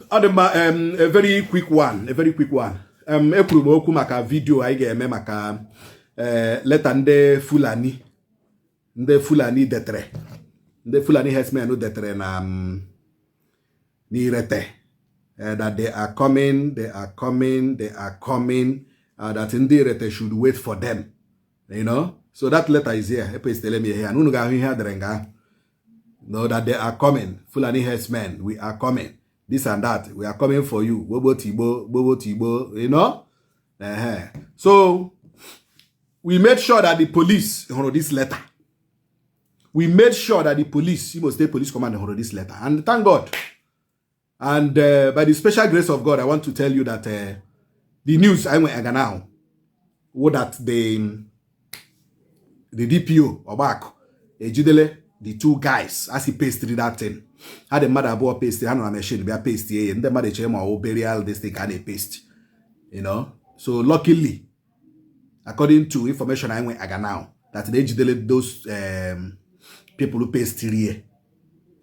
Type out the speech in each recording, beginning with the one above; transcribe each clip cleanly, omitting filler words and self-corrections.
Ọ dị mma. A very quick one, a very quick one. Ekwuru m okwu maka video anyị ga-eme maka leta ndị Fulani detere, ndị Fulani herdsmen detere na n'Irete, that they are coming, they are coming, they are coming, that ndị Irete should wait for them. So that letter is here. Epastele m ihe ya na unu ga-ahụ ihe a dere nga ahụ. Know that they are coming. Fulani herdsmen, we are coming. This and that. We are coming for you. Bobo Tibo, Bobo Tibo. So we made sure that the police hụrụ this letter. We made sure that the police, Imo State Police Command, hụrụ this letter. And thank God. And by the special grace of God, I want to tell you that the news I went now, that the DPO, Ogbakwu, ejidele the two guys as he pasted that thing. Ha dị mmadụ abụọ paste, ha nọ na machine bịa paste ya. Ndị mmadụ echere ma ọ wụ burial this thing ka a na-paste. So luckily, according to information I went aga now, that they ejidele those people who pasted here.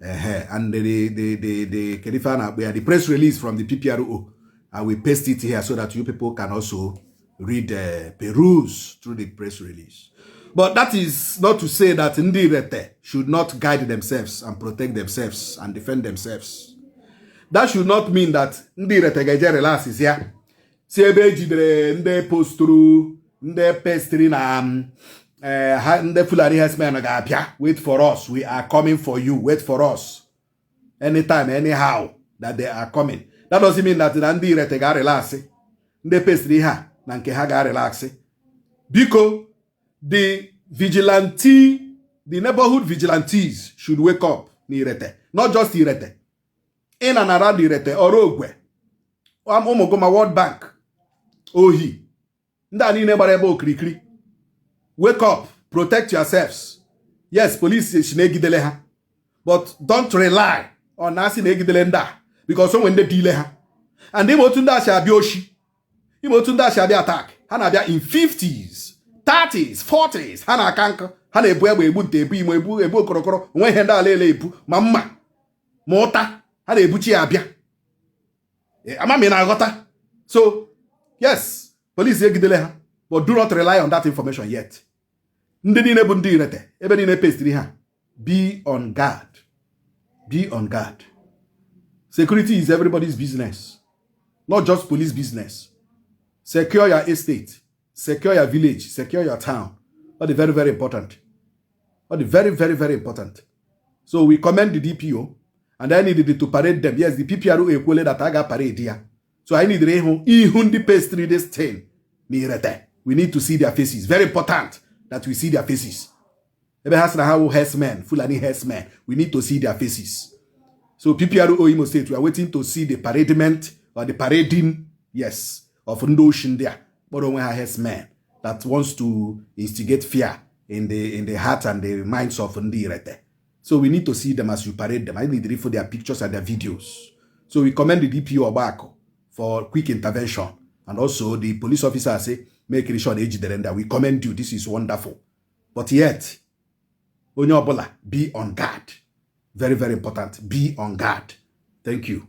And the kedu ife a na-akpọ ya, the press release from the PPRO, I will paste it here so that you people can also read, peruse through the press release. But that is not to say that ndị Irete should not guide themselves and protect themselves and defend themselves. That should not mean that ndị Irete ga-eje relax ya si ebe ejidere ndị posturu, ndị pestiri na ha, ndị Fulani herdsmen ga-abịa, "Wait for us, we are coming for you, wait for us," anytime, anyhow, that they are coming. That doesn't mean that na ndị Irete ga-relax, ndị pestiri ihe a na nke ha ga-relax. Biko, the vigilante, the neighborhood vigilantes should wake up n'Irete. Not just Irete, in and around Irete, Orogwe, Ụmụgoma, World Bank, Ohi, ndị a niile gbara ebe okirikiri, wake up, protect yourselves. Yes, police si na-egidele ha, but don't rely on na asị na-egidele ndị a, because o nwere ndị dị ile ha. And ime otu ndị a si abịa oshi, ime otu ndị a si abịa attack, ha na-abịa in 50s, 30s, 40s. Ha na-aka nkụ, ha na-ebu egbe, egbu nte, ebu imo, ebu ebu okorokoro, onwe ihe ndị ala ele ebu, ma mma ma ụta, ha na-ebuchi ya abịa. Ama m ị na-aghọta. So yes, police egidele ha, but do not rely on that information yet. Ndị niile bụ ndị Irete, ebe niile pestiri ha, be on guard, be on guard. Security is everybody's business, not just police business. Secure your estate, secure your village, secure your town. All the very, very important, all the very, very, very important. So we commend the DPO, and I needed to parade them. Yes, the PPRO ekwele that a ga parade ya, so I needed ịhụ ihu ndị pestiri this thing n'Irete. We need to see their faces. Very important that we see their faces. Ebe ha sị na ha wụ herdsmen, Fulani herdsmen, we need to see their faces. So PPRO Imo State, we are waiting to see the paradement or the parading, yes, of ndị oshi ndị a kpọrọ onwe ha herdsmen that wants to instigate fear in the heart and the minds of ndị Irete. So we need to see them as you parade them. I need for their pictures and their videos. So we commend the DPO Ogbakwu for quick intervention, and also the police officer say make sure na ejidere ndị a. We commend you. This is wonderful. But yet, onye ọbụla be on guard. Very, very important. Be on guard. Thank you.